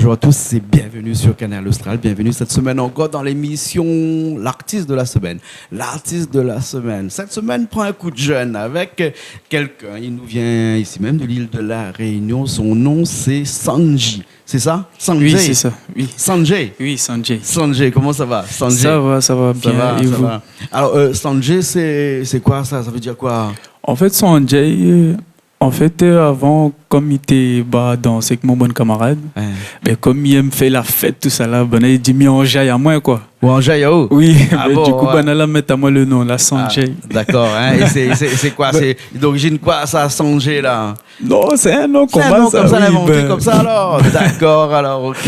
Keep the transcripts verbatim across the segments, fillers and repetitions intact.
Bonjour à tous et bienvenue sur Kanal Austral. Bienvenue cette semaine encore dans l'émission L'artiste de la semaine. L'artiste de la semaine. Cette semaine, pran in kou d'jèn avèk kèlkin. Il nous vient ici même de l'île de la Réunion. Son nom, c'est Sanji. C'est ça ? Sanjay ? Oui, c'est ça, oui. Sanjay ? Oui, Sanjay. Sanjay, comment ça va, Sanjay ? Ça va, ça va bien, et vous ? Alors, euh, Sanjay, c'est, c'est quoi ça ? Ça veut dire quoi ? En fait, Sanjay, euh, An fèt, euh, avan, kom mi té ba dansé èk mon bann kamarad, bin, kom mi èm fé la fèt, tousala, banna i di mi anjay amoin, koi. Ou anjay aou ? Oui, bin, du kou, banna la mèt amoin le nom la, Sanjay. Ah, dakor, hein. É sé, sé, sé koi, sé d'orizine koi sa, Sanjay la ? Non, sé in nom konmsa, oui, invanté konmsa alor. Dakor, alor, ok.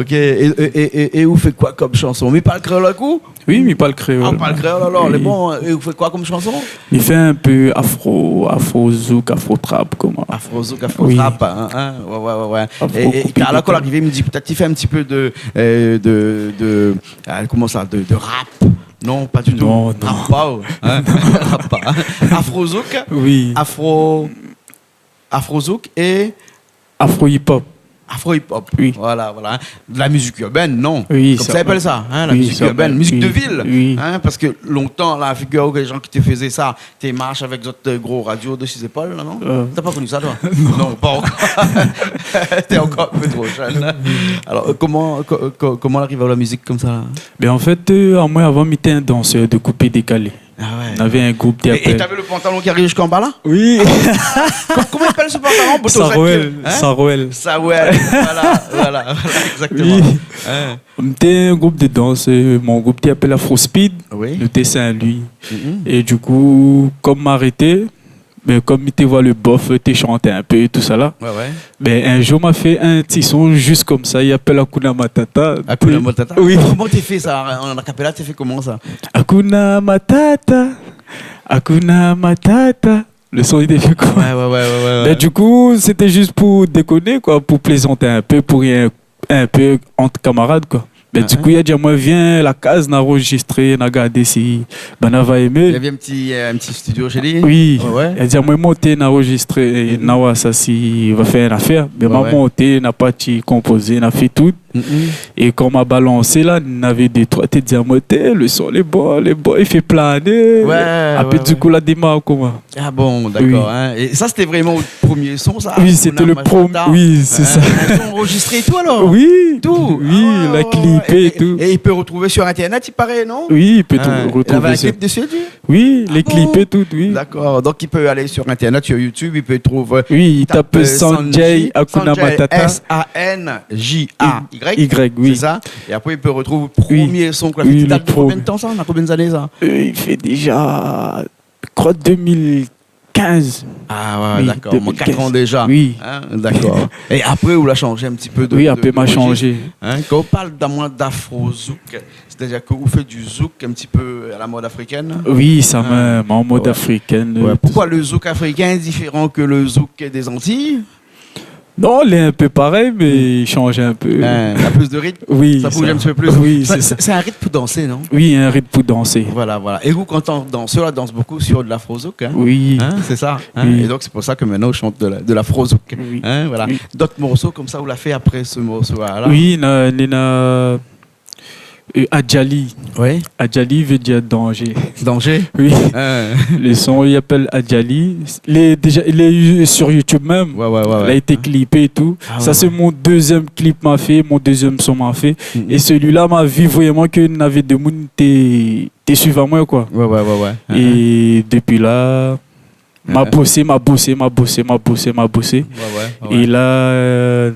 Ok, é, é, é, é ou fé koi kom shanson ? Mi parl kréol avèk ou ? Oui, mi parl kréol. Ah, ou parl kréol alor, lé bon. É ou fé koi kom shanson ? Mi fé in pé afro, afro zouk, afro trap, koman. Afro zouk, afro trap, hein, hein. Ouais, ouais, ouais, ouais. É, é talèr, kan ou la arivé, mi di pétèt ou fé in ti pé de, euh, de, de, ah, koman sa, de, de rap ? Non, pa ditou. Non, non. Rap pa, hein ? Rap pa, hein ? Afro zouk ? Oui. Afro, afro zouk é afro hip-hop. Afro hip-hop. Oui. Voilà, voilà. De la musique urbaine, non ? Oui, konmsa i apèl sa, hein, la musique urbaine, musique de ville, hein, parske lontan la, figir aou, lé jan ki té fé sa, té marsh avèk zot, euh, gro radio dési zépol la, non ? Euh. Ou la pa koni sa, toi ? Non. Non, pa ankor. Té ankor in pé tro jenn. Alor, euh, koman, ko-, ko-, koman ou la ariv a la mizik konmsa la ? Bin, an fèt, euh, amoin, avan, mi té in dansèr de koupé-dékalé. Ah ouais. Navé in group té apèl... É, é ou navé le pantalon ki ariv ziska anba la ? Oui. Ko-, koman i apèl se pantalon ? Boto Saroel, hein ? Saroel. Saroel, voilà, voilà, voilà, exactement. Oui. Hein. Mi té in group de dans, euh, mon group té apèl Afro Speed. Oui. Nou té Saint-Louis. Mhm. É du kou, kom ma arété, bin, kom mi té voi le bof té shant in pé, tousala. Ouais, ouais. Bin, in zour, ma fé in ti son zis konmsa, i apèl Hakuna Matata. Hakuna Matata ? Oui. Koman ou té fé sa ? An a capella, ou té fé koman sa ? Hakuna Matata, Hakuna Matata. Le son, li té fé konmsa. Ouais, ouais, ouais, ouais, ouais. Bin, du kou, sété zis pou dékoné, koi, pou plézanté in pé, pou ri in pé ant kamarad, koi. Bin, du kou, li la di amoin, vien la kaz, na anrozistré, na gardé si banna va émé. Li lavé in ti, euh, in ti studio shé li ? Oui. Ouais, ouais. Li la di amoin, mont, na anrozistré, na oir sa si va fé in afèr. Bin, ma monté, na parti konpozé, na fé tout. Mm. É kan ma balansé la, navé dé troi té di amoin, té, le son lé bon, lé bon, i fé plané. Ouais, ouais, ouais. Apré, du kou, la démar koman. Ah bon, dakor, hein. Oui. É sa, sété vréman le promié son, sa, Hakuna Matata. Oui, sété le prom-, oui, sé sa. Hein, in son anrozistré é tout, alor ? Oui. Tout. Oui, la clipé é tout. Ah ouais, ouais, ouais. É, é i pé rotrouvé sur Internet, i paré, non ? Oui, i pé tout rotrouvé sur... Hein, navé in clip dési, ou ? Oui, lé clipé tout, oui. Ah bon ? Dakor. Donk, i pé alé sur Internet, sur YouTube, i pé trouv, euh, i tap, euh, Sanjay, Sanjay, Hakuna Matata. S A N J A Y. Y, oui. Sé sa ? É apré, i pé rotrouv le promié son k'ou la fé. Oui, le promié. I dat de konbien de tan, sa ? Na konbien d'ané, sa ? Euh, i fé déza, mi kroi, deux mille quinze. Ah ouais, dakor. Oui, deux mille quinze. Au moins quatre ans déjà. Oui. Hein, dakor. É apré, ou la shanjé in ti pé de, de, de rejis. Oui, apré, ma shanjé. Hein, kan ou parl amoin d'afro zouk, sétadir ke ou fé du zouk in ti pé a la mod afrikèn ? Oui, sa mèm, an mod afrikèn, euh, tout sa. Ouais. Poukoi le zouk afrikin lé diféran ke le zouk dé Zantiy ? Non, lé in pé parèy, mé i shanj in pé. Hein, na plis de ritm ? Oui, sa bouz in ti pé plis. Oui, sé sa. Sé in ritm pou dansé, non ? Oui, in ritm pou dansé. Voilà, voilà. É ou, kan ou dans, ou la dans bonpé sur de l'afro zouk, hein ? Oui. Hein, sé sa, hein ? Oui. É donk, sé pou sa ke mintnan, ou shant de la, de l'afro zouk. Oui. Hein, voilà. Oui. D'ot morso konmsa ou la fé apré se morso-la ? Oui, na, na, na, euh, Adjali. Oui. Adjali i vé dir danzé. Danzé ? Oui. Hein. Le son, i apèl Adjali. Lé déza, lé sur YouTube mèm. Ouais, ouais, ouais, ouais. La été clipé é tout. Ah ouais, ouais. Sa, sé mon dézièm clip ma fé, mon dézièm son ma fé. Mm. É sèl-la, ma vi vréman ke navé demoun té, té suiv amoin, koi. Ouais, ouais, ouais, ouais. É dopi la, ma bosé, ma bosé, ma bosé, ma bosé, ma bosé. Ouais, ouais, ouais. É la, euh,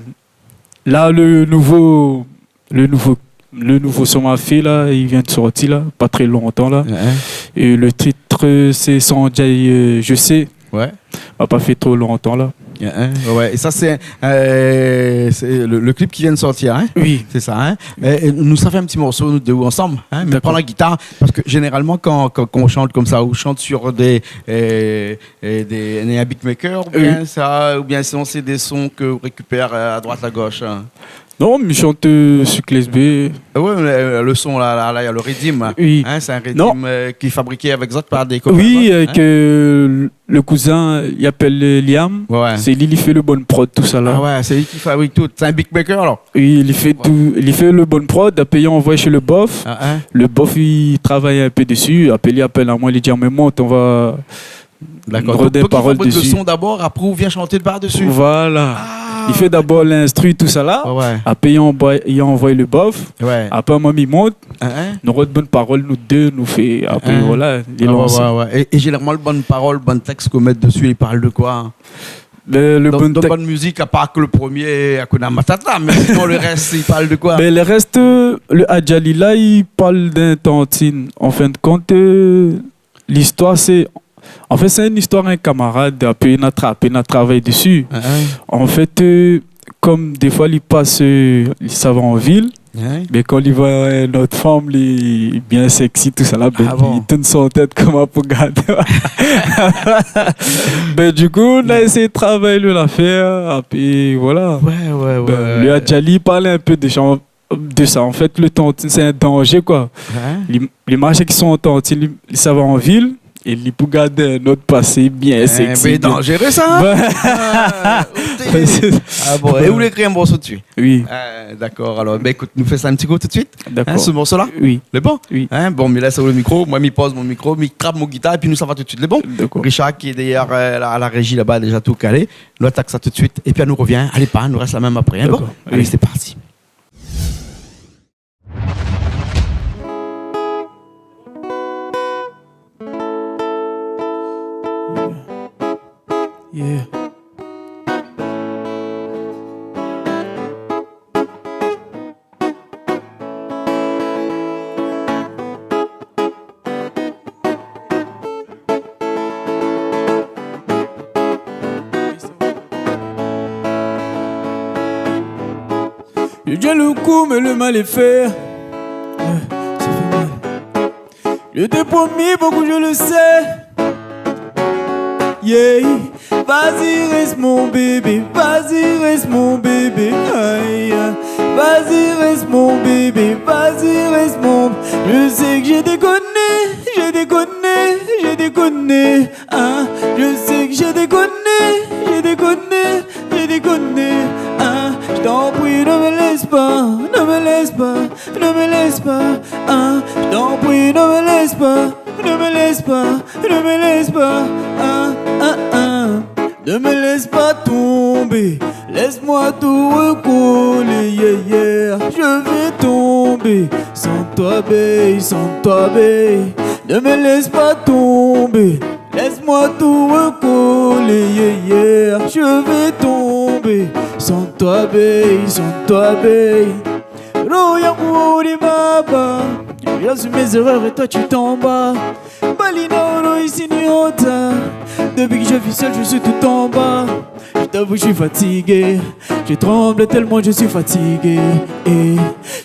la, le nouvo, le nouvo, le nouvo son ma fé la, i vien de sorti la, pa tré lontan la. Hein. É le tit, sé Sanjay, euh, Je sais. Ouais. Ma pa fé tro lontan la. Hein, ouais, ouais. É sa, sé, euh, sé le, le clip ki vien de sortir, hein ? Oui. Sé sa, hein ? É, é nou sa fé in ti morso, nou dé, ansanm, hein ? Dakor. Mé pran la gitar, parske zénéralman, kan, kan, kan ou shant konmsa, ou shant sur dé, euh, euh, dé, in beatmaker, oubien sa, oubien sinon sé dé son ke ou rékipèr, euh, a droit, a gosh, hein ? Non, mi shant, euh, su Clés B. Ah ouais, mé, euh, le son la, la, la, néna le riddim, hein. Oui. Hein, sé in riddim, euh, ki lé fabriké avèk zot par dé kopin, oui, hein, avèk, euh, le kouzin, li apèl, euh, Liam. Ouais, ouais. Sé li, li fé le bann prod, tousala. Ah ouais, sé li ki fabrik tout. Sé in beatmaker, alor ? Oui, li fé tout, li fé le bann prod, apré li anvoy shé le bof. Ah, hein. Le bof, li travay in pé dési, apré li apèl amoin, li di : « Ah, mé mont, on va Dakor. Donk, donk, i fabrik le son dabor, apré ou vien shanté par dési. Voilà. Ah, dakor. Li fé dabor l'instru, tousala. Ouais, ouais. Apré, li anvoy, li anvoy le bof. Ouais. Apré, moin, mi mont. Hein, hein. Nou rod bann parol, nou dé, nou fé. Apré, voilà, li lans. Ah ouais, ouais. É, é zénéralman, le bann parol, bann tèks k'ou mèt dési, li parl de koi ? Donk, bann mizik, apar ke le promié, Hakuna Matata, mé sinon, le rès, li parl de koi ? Bin, le rès, euh, le Adjali la, li parl d'in tantine. An fin de kont, euh, listoir, sé, an fèt, sé in istoir in kamarad, apré, na trapé, na travay dési. Ah, ah. An fèt, euh, kom défoi, li pas, euh, li sava an vil, mé kan li voi in not fanm, li bien sexy, tousala, bin, li tourn son tèt koman pou gard. Ah bon ? Bin, du kou, nou la éséy travay le lafèr, apré, voilà. Ouais, ouais, ouais. Bin, le Adjali parl in pé de sa. De sa, an fèt, le tantine, sé in danzé, koi. Hein ? Li, li marsh avèk son tantine, li, li sava an vil, é li pou gard in not pasé bien sexy, bien. Eh, mé danzéré, sa, hein ? Bin. Ah, OK. Ah bon, é ou la ékri in morso dési ? Oui. Ah, dakor, alor, bin, ékout, nou fé sa in ti kou tout de suit. Dakor. Hein, se morso-la ? Oui. Lé bon ? Oui. Hein, bon, mi lès aou le mikro, moin, mi poz mon mikro, mi trap mon gitar, épi nou sava tout de suit. Lé bon ? Dakor. Richard, ki lé dèrièr, euh, la, la réji laba, déza tout kalé. Nou atak sa tout de suit, épi nou rovien. Alé, pa, nou rès la mèm apré, hein ? Bon ? Dakor. Alé, oui. Sé parti. Yeah. Le bien le kou, mé le mal lé fé. Ouais, sa fé mal. Je t'ai promis beaucoup, je le sais. Yeah. Vas-y, reste mon bébé, vas-y, reste mon bébé. Aïe. Vas-y, reste mon bébé, vas-y, reste mon... Je sais que j'ai déconné, j'ai déconné, j'ai déconné. Hein, je sais que j'ai déconné, j'ai déconné, j'ai déconné. Hein, je t'en prie, ne me laisse pas, ne me laisse pas, ne me laisse pas. Hein, je t'en prie, ne me laisse pas, ne me laisse pas, ne me laisse pas. Hein, hein, hein. Ne me laisse pas tomber, laisse-moi tout recoller, yeah, yeah. Je vais tomber sans toi, babe, sans toi, babe. Ne me laisse pas tomber, laisse-moi tout recoller, yeah, yeah. Je vais tomber sans toi, babe, sans toi, babe. Roya Mouri Baba, j'ai reconnu mes erreurs et toi tu t'en vas. Balina Oro ici ni honte. Depuis que je vis seul, je suis tout en bas. Je t'avoue, je suis fatigué. Je tremble tellement, je suis fatigué. Et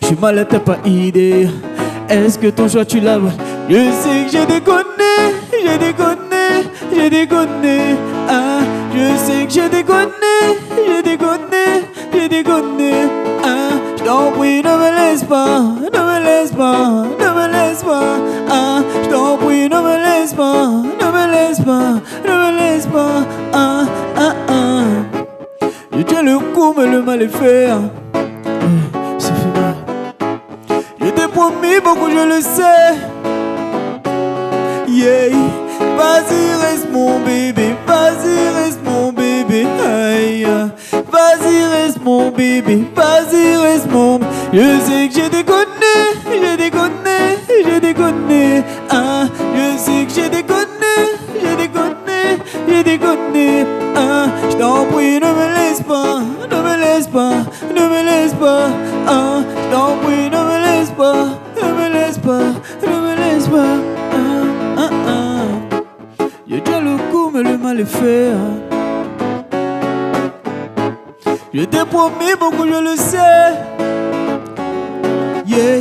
je suis malade, t'as pas idée. Est-ce que ton choix, tu l'as... Je sais que j'ai déconné, j'ai déconné, j'ai déconné. Ah, je sais que j'ai déconné, j'ai déconné, j'ai déconné. Ah, je t'en prie, ne me laisse pas, ne me laisse pas, ne me laisse pas. Ah, je t'en prie, ne me laisse pas, ne me laisse pas, ne me laisse pas. Ah, ah, ah. Je tiens le coup, mais le mal est fait. Euh, c'est fini. Je t'ai promis beaucoup, je le sais. Yeah. Vas-y, reste mon bébé, vas-y, reste mon bébé. Aïe. Vas-y, reste mon bébé, vas-y, reste mon... Je sais que j'ai déconné, j'ai déconné, j'ai déconné. Ah, je sais que j'ai déconné, j'ai déconné, j'ai déconné. Ah, je t'en prie, ne me laisse pas, ne me laisse pas, ne me laisse pas. Ah, je t'en prie, ne me laisse pas, ne me laisse pas, ne me laisse pas. Ah, ah, ah. Je tiens le coup, mais le mal est fait, hein. Je t'ai promis beaucoup, je le sais. Yeah.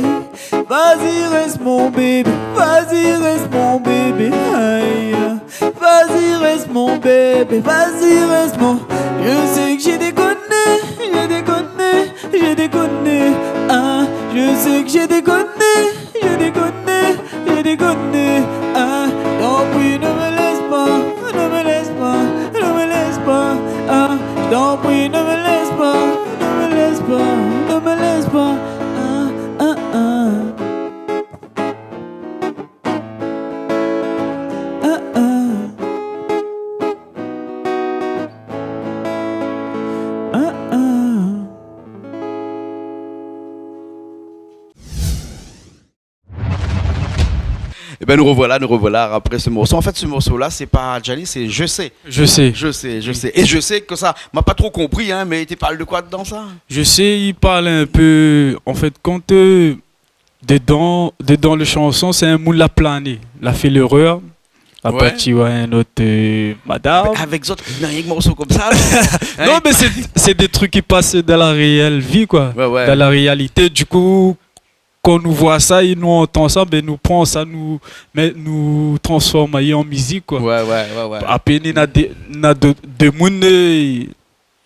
Vas-y, reste mon bébé, vas-y, reste mon bébé. Aïe. Vas-y, reste mon bébé, vas-y, reste mon... Je sais que j'ai déconné, j'ai déconné, j'ai déconné. Je te connais, je te connais, je te connais. Ah, tant pis, ne me laisse pas, ne me laisse pas, ne me laisse pas. Ah, tant pis, ne me laisse pas, ne me laisse pas, ne me laisse pas. Ah, ah, ah. Ah, ah. Ah, ah. Ében, nou rovoila, nou rovoila apré se morso. An fèt, se morso-la, sé pa Djali, sé Je sais. Je sais. Je sais, je sais. É je sé ke sa, ma pa tro konpri, in, mé i parl de koi dedan sa ? Je sais, i parl in pé, an fèt, kan, euh, dedan, dedan le shanson, sé in moun la plané, la fé lérèr, la parti oir in ot, euh, madam. Avèk zot, na rienk morso konmsa la. Non, mé sé, sé dé trik ki pas dan la réèl vi, koi. Ouais, ouais. Dan la réalité. Du kou, kan nou voi sa é nou antann sa, bin, nou pran sa, nou, mé nou transform ali an mizik, koi. Ouais, ouais, ouais, ouais. Apré, néna dé, néna dé, dé moun, euh,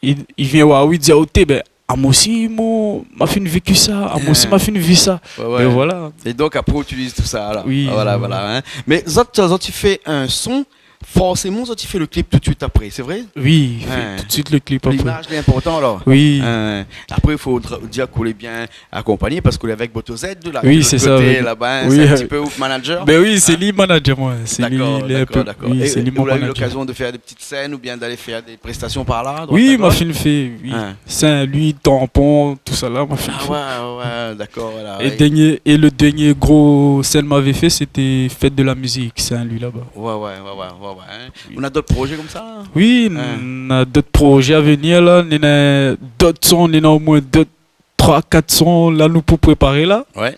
i, i vien oir, i di, ah, oté, bin, amoin osi, mon, ma fine véki sa, amoin osi, ma fine vi sa. Ouais, ouais. É voilà. É donk, apré, ou itiliz tousa, alor. Oui. Voilà, voilà, in. Mé zot, zot i fé in son, forséman, zot i fé le klip tout suit apré, sé vré ? Oui, i fé tout suit le klip apré. Limaz lé inportan, alor. Oui. In. Apré, i fo dir ke ou lé bien akonpagné parske ou lé avèk Boto Z, la, de lot koté, laba, in, sé in ti pé out manager. Oui, sé sa, oui. Bin oui, sé li manager, moin. Sé li, li lé in pé, oui, sé li mon manager. Dakor, dakor. É, é ou la u lokazion de fèr dé ti sèn oubien d'alé fèr dé prestasion par la, a droit, a gosh ? Oui, ma fine fé, oui. In. Saint-Louis, Tampon, tousa la, ma fine fé. Ah ouais, ouais, ouais, dakor, voilà, oui. É dernié, é le dernié gro sèn mavé fé, sété Fête de la musique, Saint-Louis, laba. Ouais, ouais, ouais, ouais, ouais, ouais, in. Oui. Ou na dot projé konmsa la ? Oui, nou na dot projé a venir la. Nou na dot son, nou na omoin dot troi, kat son la nou pou préparé la. Ouais.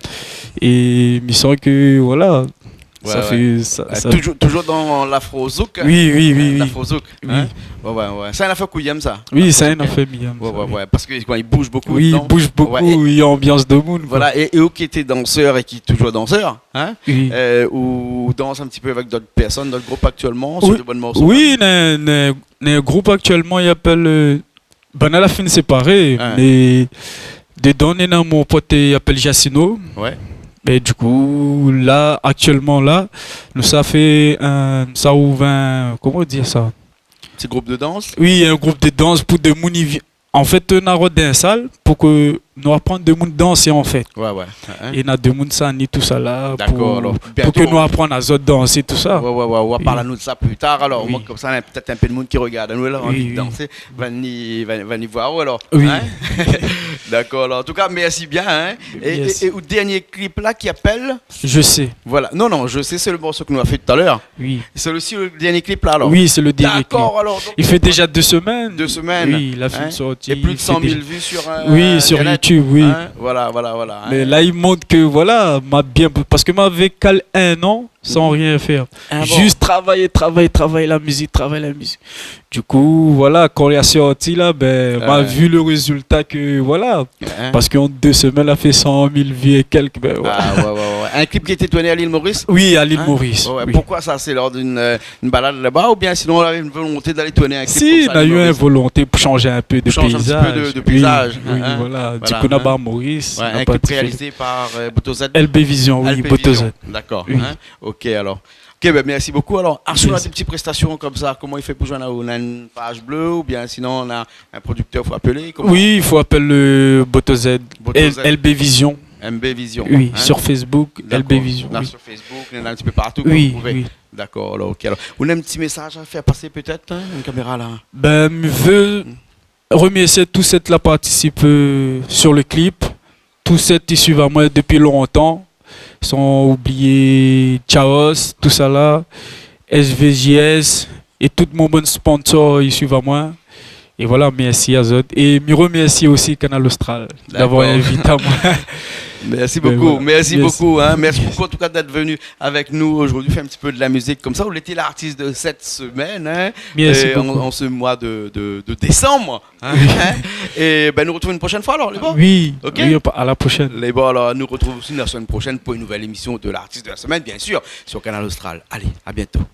É mi san ke, voilà, sa fé, sa, sa... Toujour, toujour dan lafro zouk, in ? Oui, oui, oui, oui. Lafro zouk, in ? Oui. Ouais, ouais, ouais. Sa in afèr ke ou yèm sa ? Oui, sa in afèr mi yèm sa, oui. Ouais, ouais, ouais. Parske, koi, i bouj bokou dedan. Oui, i bouj bokou, é, é, i anbians demoun, koi. Voilà, é, é ou ki été dansèr é ki lé toujour dansèr, in ? Oui. Euh, ou dans in ti pé avèk dot pèrsone, dot group aktièlman, sur de bann morso ? Oui, néna, néna, néna in group aktièlman, i apèl, euh, Banna la fine séparé, mé dedan néna mon pot i apèl Jacino. Ouais. Mé du kou, la, aktièlman la, nou sa fé in, sa ouvèr in, koman dir sa ? Ti group de dans ? Oui, in group de dans pou dé moun i vi-, an fèt, nou la rod in sal pou ke nou aprann dé moun dansé, an fèt. Ouais, ouais. In ? É na dé moun sa ni tousa la pou, pou ke nou aprann azot dansé, tousa. Dakor, alor, bientôt. Ouais, ouais, ouais, ou va parl anou de sa pli tar, alor. Oui. Omoin, konmsa, na pétèt in pé de moun ki rogard anou la, anvi dansé. Oui, oui. Va ni, va, va ni voir, alor. Oui. In ? Dakor, alor. An tou ka, mèrsi bien, in. Yes. É, é, é out dernié klip la ki apèl ? Je sais. Voilà. Non, non, Je sais, sé le morso ke nou la fé talèr. Oui. Sé osi le dernié klip la, alor ? Oui, sé le dernié klip. Dakor, alor, donk, i fé déja dé semèn. Dé semèn. Oui, la fine sorti, i fé déja... É plis de san mil vu sur, euh, Internet. Oui, sur YouTube, oui. In ? Voilà, voilà, voilà, in. Mé la, i mont ke, voilà, ma bien, parske mavé kal in an san rien fèr. Ah bon ? Jis travay, travay, travay la mizik, travay la mizik. Du kou, voilà, kan li la sorti la, bin, ma vi le rézilta ke, voilà, Parske an dé semèn, la fé san mil vu é kèk, bin, voilà. Ah, ouais, ouais, ouais. In klip ki été tourné à l'île Maurice ? Oui, à l'île Maurice, oui. In ? Ouais, ouais. Poukosa sa ? Sé lor d'in, euh, in balad laba, oubien sinon, ou lavé in volonté d'alé tourné in klip konmsa à l'île Maurice ? Si, nou la u in volonté pou sanz in pé de péizaz. Pou sanz in ti pé de, de péizaz, in ? Oui, oui, voilà. Du kou, nou la ba Maurice, nou la parti fé in klip réalizé par, euh, Boto Z. L B Vision, oui, Boto Z. L B Vision. Dakor, in ? Oui. Ok, alor. Ok, bin, mèrsi bokou. Alor, asou la, dé ti prestasion konmsa, koman i fé pou zoinn aou ? Ou na in paz blé oubien sinon ou na in prodiktèr, fo apèl, koman ? Oui, i fo apèl, euh, Boto Z. Boto Z. L-, L B Vision. M B Vision, in ? Oui, sur Facebook, L B Vision, oui. Dakor. La, sur Facebook, néna in ti pé partou, pou trouvé. Oui, oui. Dakor, alor, ok. Alor, ou na in ti mésaz a fé pasé pétèt, in, in kaméra la ? Bin, mi vé remèrsié tout sèt la partisip, euh, sur le clip, tout sèt i suiv amoin dopi lontan, san oublié Chaos, tousa la, S V J S, é tout mon bann sponsor i suiv amoin. É voilà, mèrsi azot. É mi remèrsi osi Kanal Austral d'avoir invit amoin. Dakor. Mèrsi bokou, mèrsi bokou, in. Mèrsi bokou, an tou ka, d'èt vni avèk nou zordi, fé in ti pé de la mizik konmsa. Ou lété l'artis de sèt semèn, in, an, an se moi de, de, de désanm. Mèrsi bokou. In ? É bin, nou artrouv in proshèn foi alor, lé bon ? Oui, oui, a la proshèn. Ok ? Lé bon, alor, nou artrouv osi la semèn proshèn pou in nouvèl émision de l'artis de la semèn, bien sir, sur Kanal Austral. Alé, à bientôt.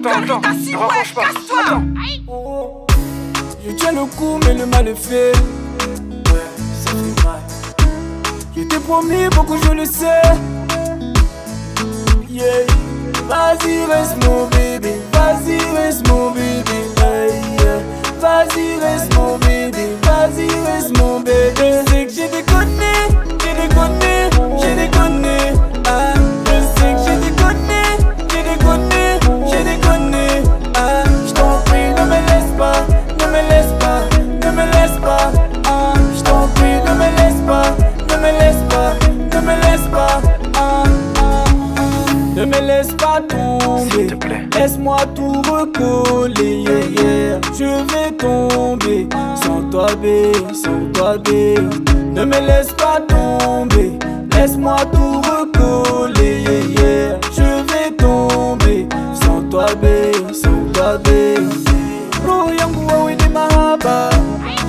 Attends, attends, ne raccroche pas. Attends. Aïe. Je tiens le coup, mais le mal est fait. Ouais, ça fait mal. Je t'ai promis beaucoup, je le sais. Yeah. Vas-y, reste mon bébé. Vas-y, reste mon bébé. Hey, yeah. Vas-y, reste mon bébé. Vas-y, reste mon bébé. Je sais que j'ai déconné, j'ai déconné, j'ai déconné. Ah, je sais que j'ai déconné, j'ai déconné, j'ai déconné. Ah, je t'en prie, ne me laisse pas, ne me laisse pas, ne me laisse pas. Ah, je t'en prie, ne me laisse pas, ne me laisse pas, ne me laisse pas. Ah, ah, ah. Ne me laisse pas tomber. S'il te plaît. Laisse-moi tout recoller, yeah, yeah. Je vais tomber sans toi, babe, sans toi, babe. Ne me laisse pas tomber. Laisse-moi tout recoller, yeah, yeah. Je vais tomber sans toi, babe, sans toi, babe. Roho yangu wewe ni mahaba.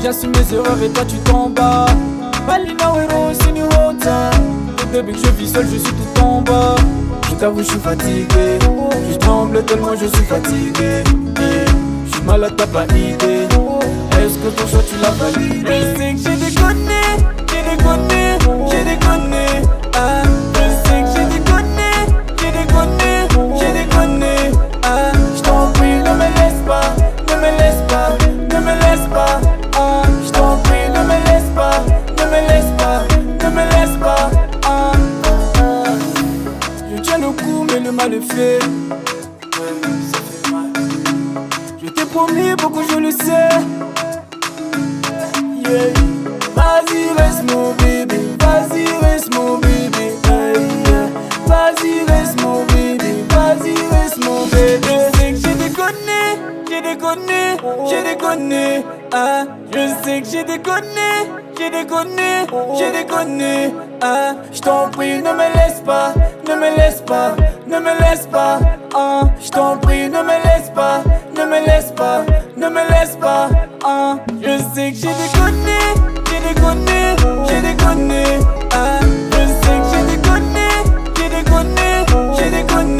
J'assume mes erreurs et toi tu t'en bats. Bali na wewe sini hota. Depuis que je vis seul, je suis tout en bas. Je t'avoue, je suis fatigué. Je tremble tellement je suis fatigué. Eh, je suis malade, t'as pas idée. Est-ce que ton choix, tu l'as validé ? Je sais que j'ai déconné, j'ai déconné, j'ai déconné. Ah, je sais que j'ai déconné, j'ai déconné, j'ai déconné. Ah, je t'en prie, ne me laisse pas, ne me laisse pas, ne me laisse pas. Ah, je t'en prie, ne me laisse pas, ne me laisse pas, ne me laisse pas. Ah, ah, ah. Je tiens le coup, mais le mal est fait. Ouais, ça fait mal. Je t'ai promis beaucoup, je le sais. Yeah. Vas-y, reste mon bébé. Vas-y, reste mon bébé. Hey, yeah. Vas-y, reste mon bébé. Vas-y, reste mon bébé. Je sais que j'ai déconné, j'ai déconné, j'ai déconné. Ah, je sais que j'ai déconné, j'ai déconné, j'ai déconné. Ah, je t'en prie, ne me laisse pas, ne me laisse pas, ne me laisse pas. Ah, je t'en prie, ne me laisse pas, ne me laisse pas, ne me laisse pas. Ah, je sais que j'ai déconné, j'ai déconné, j'ai déconné. Ah, je sais que j'ai déconné, j'ai déconné, j'ai déconné.